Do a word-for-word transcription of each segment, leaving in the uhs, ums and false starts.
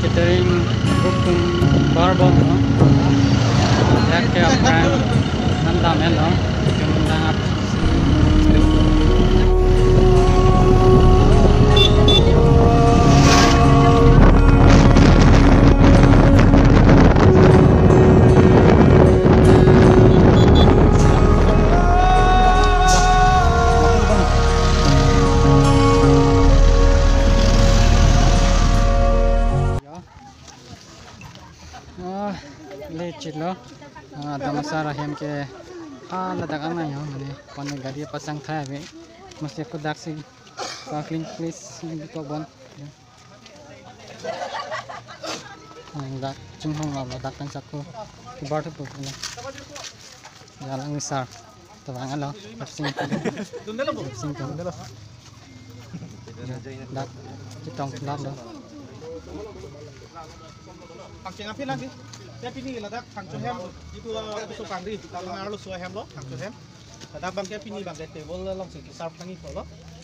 Catering group atum barbomlo. Dak ke aphrang nangdam-etlo. Jumdang ap. Ah, le chitlo. Ah, Adam Asar ahem ke, ah, ladak anai ho, mane, kone gari pasang thai ave. Masi ako dak si parking place ni ko bon. Ah, dak chinghon lo, dak kan sako. Kibar tu puklo. Jalan besar. Tebang alo, lapsing. Lapsing to. Dak, chetong dak lo. Pangcheng aphi lagi. Ya pini ladak Thangcho hem. Itu, uh, so kangri. Tama arlo so hem lo, Thangcho hem. Ladak abang ke pini abang ke table alongsi ki-serve nangji pulo.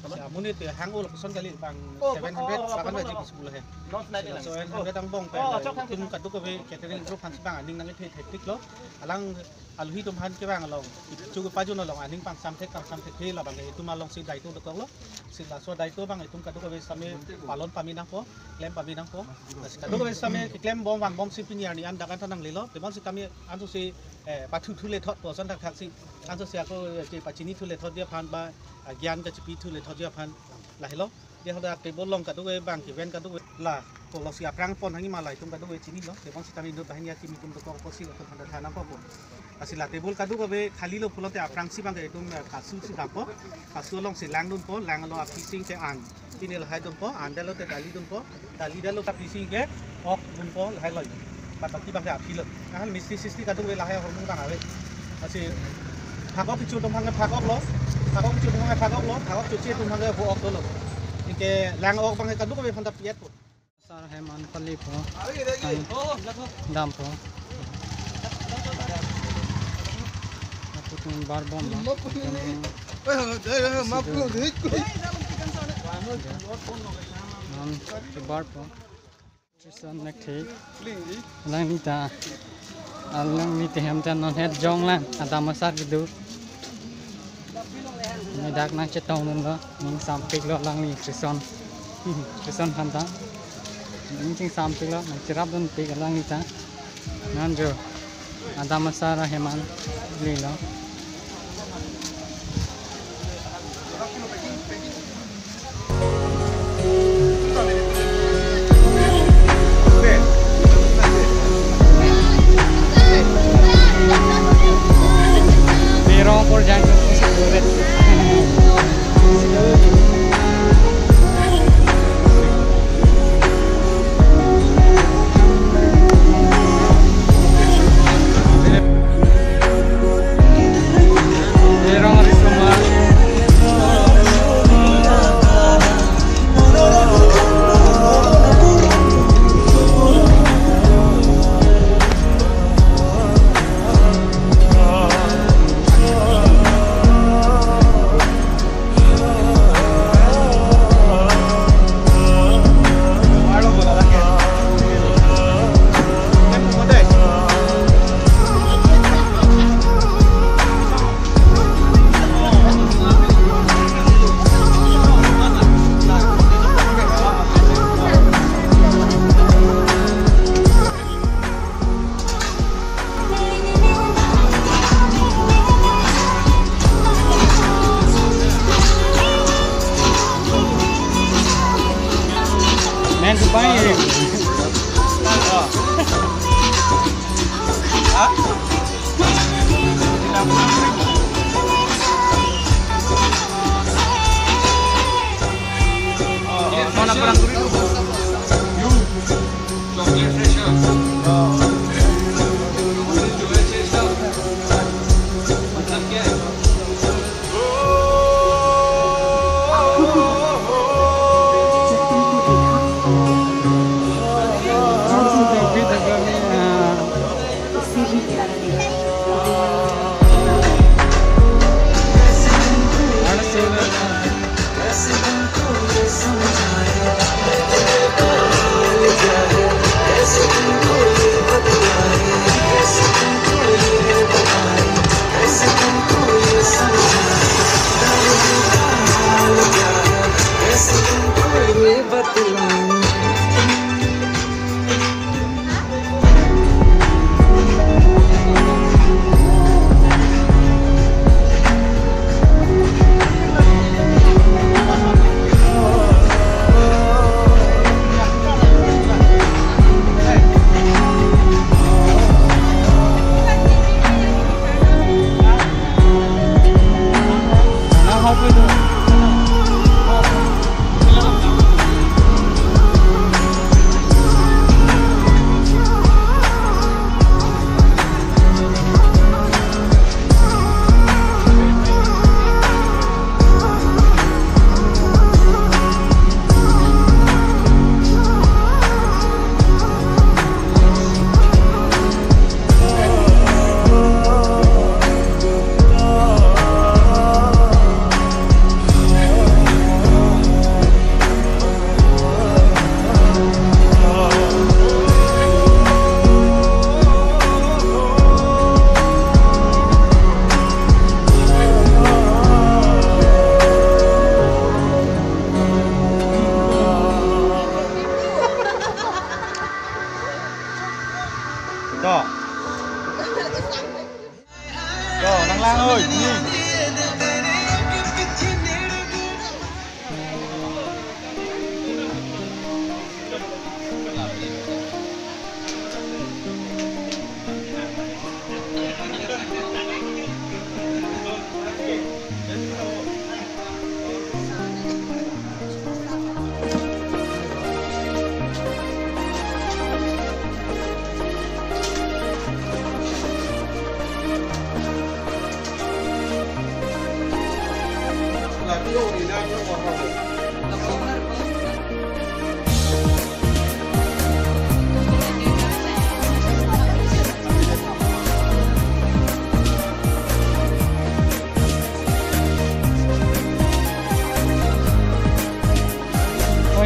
Ya, amonit hang-o location kali abang seven hundred, seven hundred ji school he. So, seven hundred angbong pen. Atum kadokave catering group aphansi abang aning nangkethe thektik lo. Alang aluhi atum aphan ke abang along, chu pajun along aning pangsam thek, pangsam thekthe, labang ke itum alongsi daito dokoklo. Si laso daito abang itum kadokave sitame palon pame nangpo, klem pame nangpo. Lasi kadokave sitame keklem bom vangbomsi pini arni an dak an ta nanglelo. Tebonsi kami ansose, eh, pathu thule thotpo ason thakthak si. Ansose ako, eh, kepachini thule thotji aphan ba, ah, gyan kachepi thule thotji aphan lahelo. Dia hoda table along kadokave abang ke ven kadokave la, kolosi aphrang pon hangji ma la itum kadokave chinilo. Tebonsi kami inut banghini akimi atum dokok apotsi latum aphan ta than nangkokpo. Lasi la table kadokave khalilo pulote aphrangsi abang ke itum, eh, kasu si dampo. Kasu alongsi langdunpo, lang lo aphi sing ke an. Pini lahai dunpo, an dalo te dali dunpo. Dali dalo aphi sing ke ok dunpo lahai lo. Pataki abang ke aphi lo. Ahal misti sisti kadokave lahai ahormu abang ave. Lasi phak-ok kecho atum aphan ke phak-oklo. Phak-ok kecho atum aphan ke phak-oklo. Phak-ok choche atum aphan ke vo-ok dolo. Anke lang-ok abang ke kadokave aphan ta pi-etpo. Asar ahem an palipo. An dampo. Lapu atum barbomlo. An kebarpo. Nutrison nak thik. Alangli ta. Alangli ta hem ta non het jong lang. Adam Asar kedo. Ne dak nangchetongdunlo. Ning sampiklo alangli nutrison. Nutrison aphan ta. Ning chingsampiklo. Nangcherapdunpik alangli ta. Nonjo. Adam Asar ahem an lilo. Merong por jang. Men, tu pai. Ha? Mana kurang gurih tu? Chocolate fresh.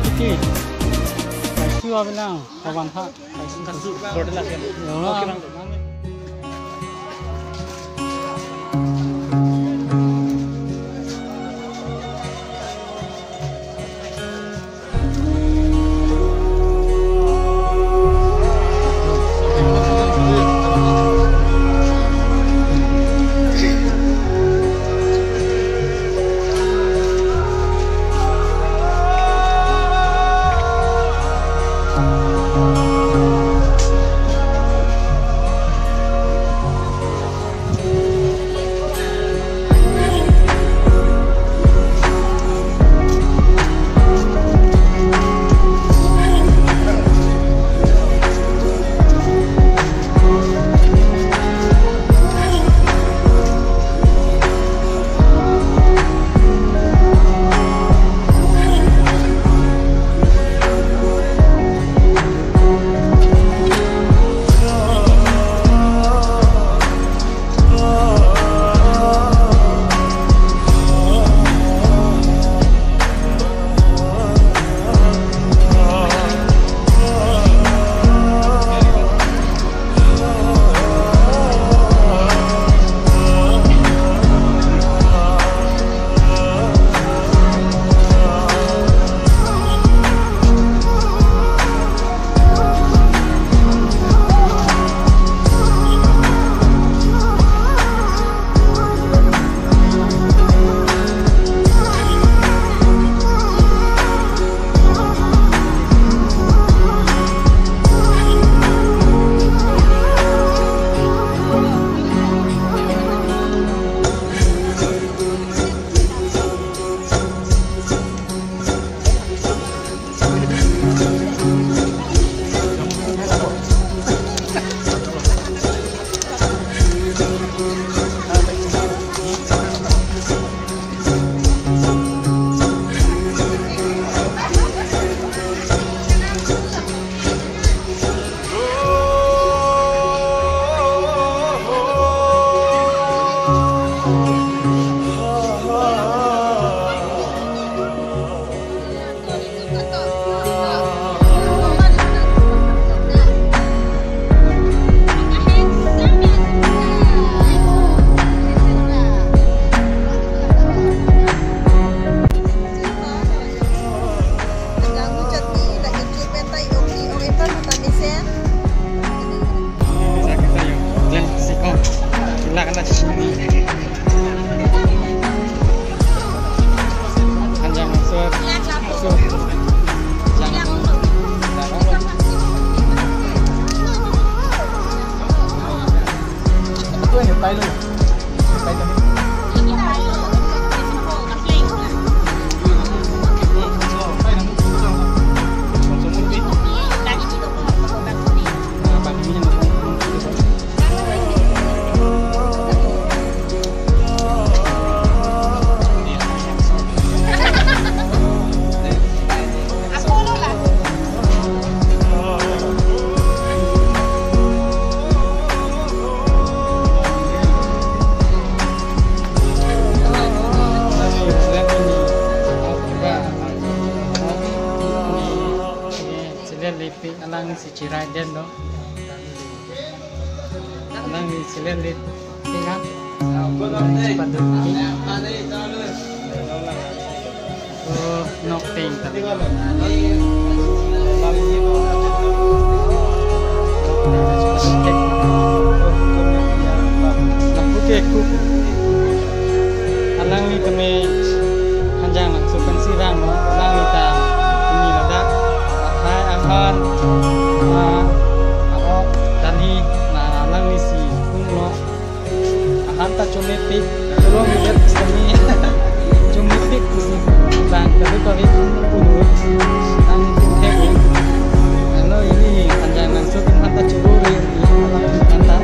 Iti. Kasu abilang, kawan ha. Kasu, kasu. Border lagi. Ya. Oke, Bang. Hanjang langsung. Chilel lepik alang si chirai den do. Alang ni chilel lepik ha. Alang ni chipadun pi. Oh, nok peng ta. Lapu ke ku. Alang ni tame Hanjang langsung pen sirang no, alang ni ta ini ladak, athai ahan, ah, aok, tali, na alang ni si, kung no, ahan ta chomepik, cholong ni det kami, chomepik kusi, bang, tapi kami, kulo, ang, hebu, ano ini, Hanjang langsung pen ahan ta churu, alang ni ahan ta.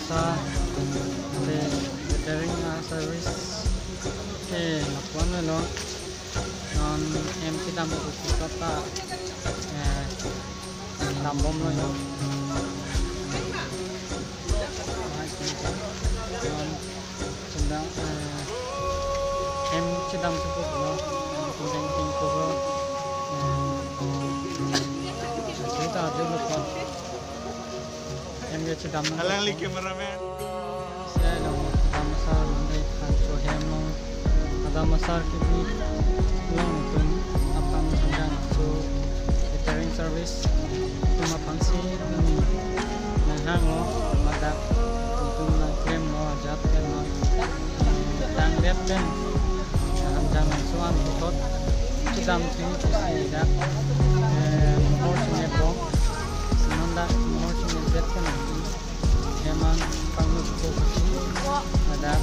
Sa, the catering, uh, service ke lapu-an lo. Non hem kedam pusi kota, eh, dambomlo yo. Non sendang, eh, hem kedam chepoklo, sendang tingkoklo. Eh, kita ada lupa. Hem kedam. Alangli cameraman. Selo, Adam Asar mande thancho hem lo. Adam Asar kebi along atum aphan sendang so catering service atum aphansi nanghanlo, ladak atum nangklemlo, ajat klem lo. Tangdet pen Hamjang Langso an puthot kedam thengsi dak, eh, mohor chingnetbom. Si non dak mohor chingnetdet pen hem an panglut ko pusi ladak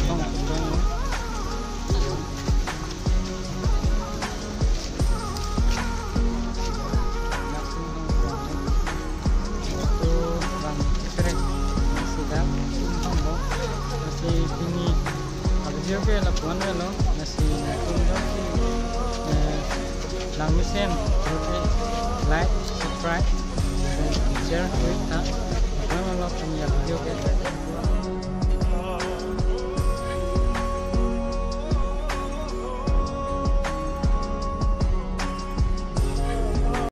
nangtong putong. Laso bang kekrek si dak nangtonglo. Lasi pini a-video ke lapu-an lo. Lasi nangtum do, eh, langmesen, okay, like, subscribe, and share kuri tha. Lapu-an lo pini a-video ke.